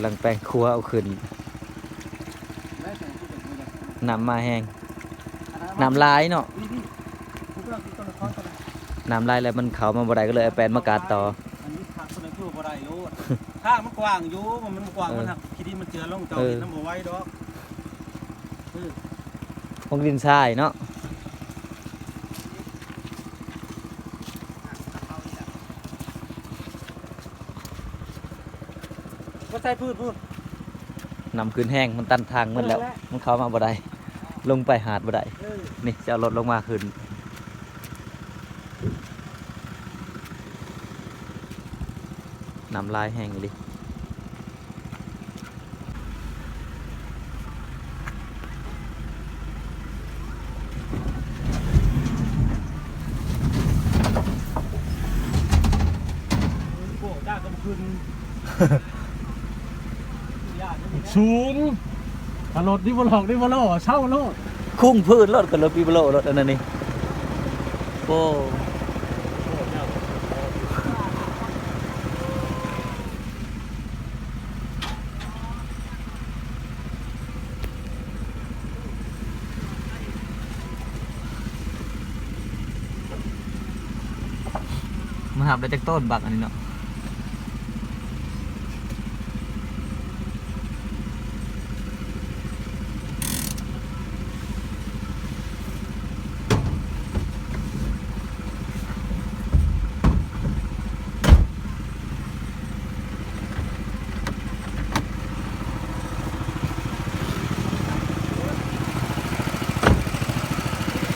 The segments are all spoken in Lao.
ລັງແປງຄົວເອົາຂຶ້ນ. ນ້ຳມາແຮງ ນ້ຳຫຼາຍເນາະ. ນ້ຳຫຼາຍແລ້ວມັນເຂົ້າມາບໍ່ໄດ້ ກໍເລີຍເອົາແປນມາກັດຕໍ່. ອັນນີ້ຄັກ ຕົວນັ້ນຄືບໍ່ໄດ້ໂລດ. ທາງມັນກວ້າງຢູ່ ມັນບໍ່ກວ້າງ ເອີ ມັນຫັກ ຂີ້ດິນມັນເຈື່ອນລົງ ເຈົ້າ ເອີ ເຮັດນຳບໍ່ໄຫວດອກ. ເອີ ລົງດິນຊາຍເນາະ. ບໍ່ໃສ່ພື້ນພຸ້ນ ນ້ຳຂຶ້ນແຮງ ມັນຕັນທາງໝົດແລ້ວ ເອີ ແຫຼະ ມັນເຂົ້າມາບໍ່ໄດ້ ລົງໄປຫາດບໍ່ໄດ້. ເອີ ນີ້ຈະເອົາລົດລົງມາຂຶ້ນ. ນ້ຳຫຼາຍແຮງອີ່ຫຼີ. ສູງ ຖ້າລົດນີ້ບໍ່ຫຼອກນີ້ບໍ່ຫຼໍ້ ເຊົາໂລດ. ຄຸງພື້ນໂລດ ຄັນລົດປີໂລ ລົດອັນນັ້ນນີ້ ໂອ້. ມາຮັບໄດ້ຈັກໂຕນບັກອັນນີ້ເນາະ?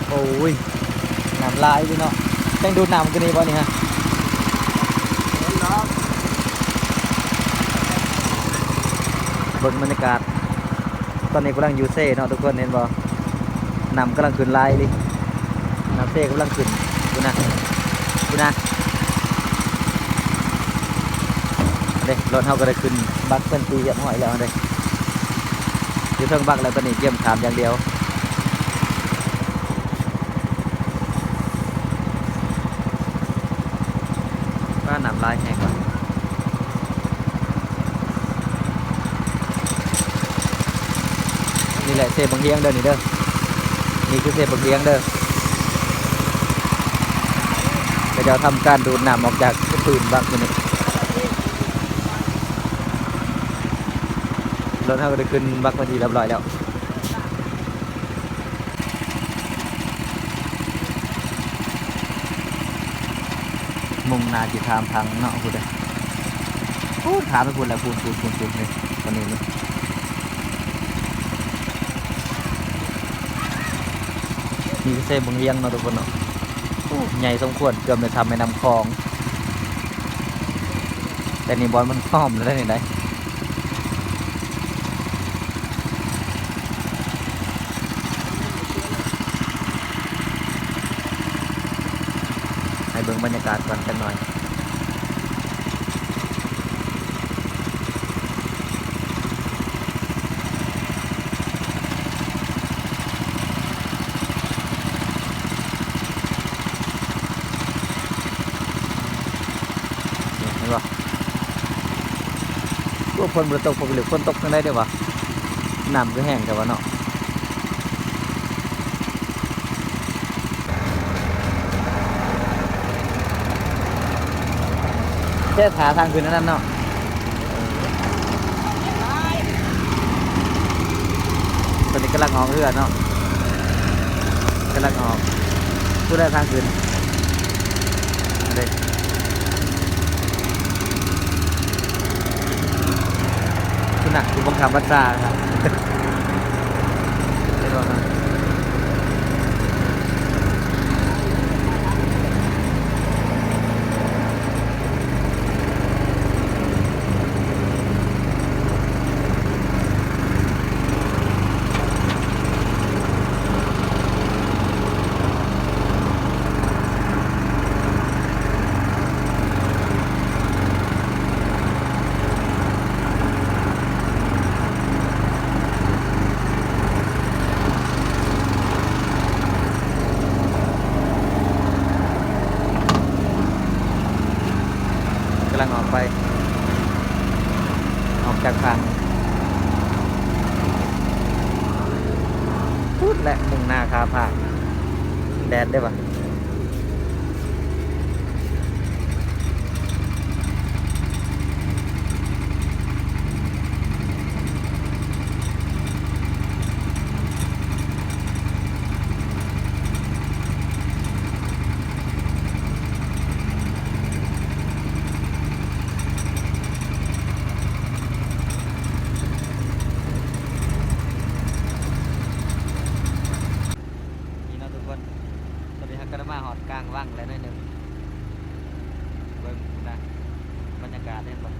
ໂອ້ຍ ນ້ຳຫຼາຍເລີຍເນາະ. ແຕ່ງດູດນ້ຳຕົວນີ້ບໍ່ນີ້ຮະ? ເບິ່ງບັນຍາກາດ ຕອນນີ້ກຳລັງຢູ່ເຊເນາະທຸກຄົນ ເຫັນບໍ່? ນ້ຳກຳລັງຂຶ້ນຫຼາຍເລີຍ ນ້ຳເຊກຳລັງຂຶ້ນ ພຸ້ນນະ ພຸ້ນນະ. ເດ້ ລົດເຮົາກໍໄດ້ຂຶ້ນບັກເປັນທີ່ຮຽບຮ້ອຍແລ້ວເດ້ ຢູ່ເທິງບັກແລ້ວ ຕອນນີ້ກຽມຂ້າມຢ່າງດຽວ. ປ້າ ນ້ຳຫຼາຍແຮງວ່ະ. ນີ້ແຫຼະເຊບັກຮຽງເດີ ນີ້ເດີ ນີ້ຄືເຊບັກຮຽງເດີ. ເຂົາເຈົ້າທຳການດູດນ້ຳອອກຈາກພື້ນບັກມື້ນີ້. ລົດເຮົາກໍໄດ້ຂຶ້ນບັກເປັນທີ່ຮຽບຮ້ອຍແລ້ວ. ມຸ່ງໜ້າຊິຂ້າມຝັ່ງເນາະ ພຸ້ນເດ້ ພຸ້ນ ຂ້າມໄປພຸ້ນແລ້ວ ພຸ້ນໆໆໆ ເດ້ ຕອນນີ້ນີ້ ນີ້ຄືເຊບັກຮຽງເນາະທຸກຄົນເນາະ. ໂອ້ ໃຫຍ່ສົມຄວນ ເກືອບແມ່ນທຳແມ່ນ້ຳຂອງ ແຕ່ນີ້ບ່ອນມັນຫ້ອມແລ້ວນີ້ໄດ໋. ໃຫ້ເບິ່ງບັນຍາກາດກ່ອນຈັກໜ່ອຍ. ນີ້ເຫັນບໍ່? ໂອ້ ຝົນບໍ່ໄດ້ຕົກ ປົກກະຕິຝົນຕົກຈັ່ງໃດເດ້ວະ? ນ້ຳຄືແຫ້ງແທ້ວະເນາະ. ແຕ່ຖ້າທາງຂຶ້ນອັນນັ້ນເນາະ. ຕອນນີ້ກຳລັງອອກເຮືອເນາະ ກຳລັງອອກ. ຜູ້ໃດທາງຂຶ້ນ ເດ້ ພຸ້ນນະ ຢູ່ບົງຄຳວັດຊານະ ເຫັນບໍ່ນະ? ກຳລັງອອກໄປ ອອກ ຈາກຝັ່ງພຸ້ນແຫຼະ ມຸ່ງໜ້າຂ້າມຟາກ ແດດເດ້ວະ. ນີ້ເນາະທຸກຄົນ ຕອນນີ້ເຮົາກໍໄດ້ມາຮອດກາງວັງແລ້ວໜ້ອຍໜຶ່ງ ເບິ່ງພຸ້ນນະ ບັນຍາກາດເຫັນບໍ່?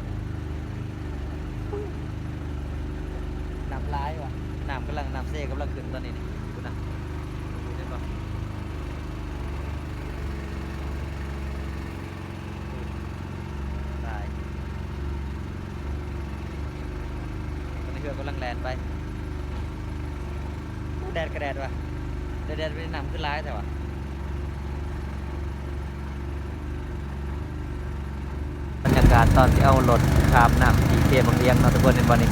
ນ້ຳຫຼາຍວ່າ ນ້ຳກຳລັງ ນ້ຳເຊກຳລັງຂຶ້ນຕອນນີ້ນີ້ ພຸ້ນນະ ເຫັນບໍ່? ຕາຍ ຕອນນີ້ເຮືອກຳລັງແລ່ນໄປ. ໂອ້ ແດດກໍແດດວ່າ ແດດໆ ໄປ ນ້ຳຄືຫຼາຍແທ້ວ່າ. ບັນຍາກາດຕອນທີ່ເອົາລົດຂ້າມນ້ຳທີ່ເຊບັ້ງຫຽງເນາະທຸກຄົນ ເຫັນບໍ່ນີ້?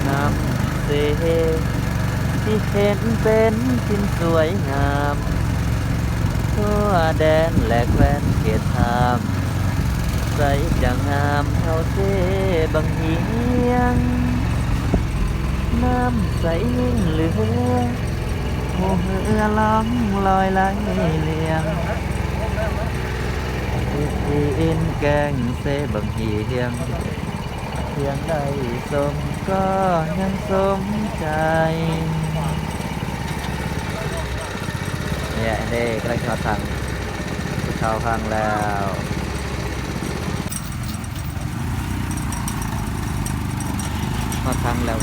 ນ້ຳເຊທີ່ເຫັນເປັນສິ້ນສວຍງາມ ທົ່ວແດນແລະແຄວ້ນເຂດຂ້າມ ໃສຈະງາມເທົ່າເຊບັ້ງຫຽງ ນ້ຳໃສຍິ່ງເຫຼືອ ໝູ່ເຮືອລ່ອງລອຍໄລ່ລຽງ ທີ່ດິນແກ້ງເຊບັ້ງຫຽງ ພຽງໄດ້ຊົມກໍຍັງສົມໃຈ. ນີ້ແຫຼະເດ້ ກຳລັງຈະຮອດຝັ່ງ ເຂົ້າຝັ່ງແລ້ວ ຮອດຝັ່ງແລ້ວ.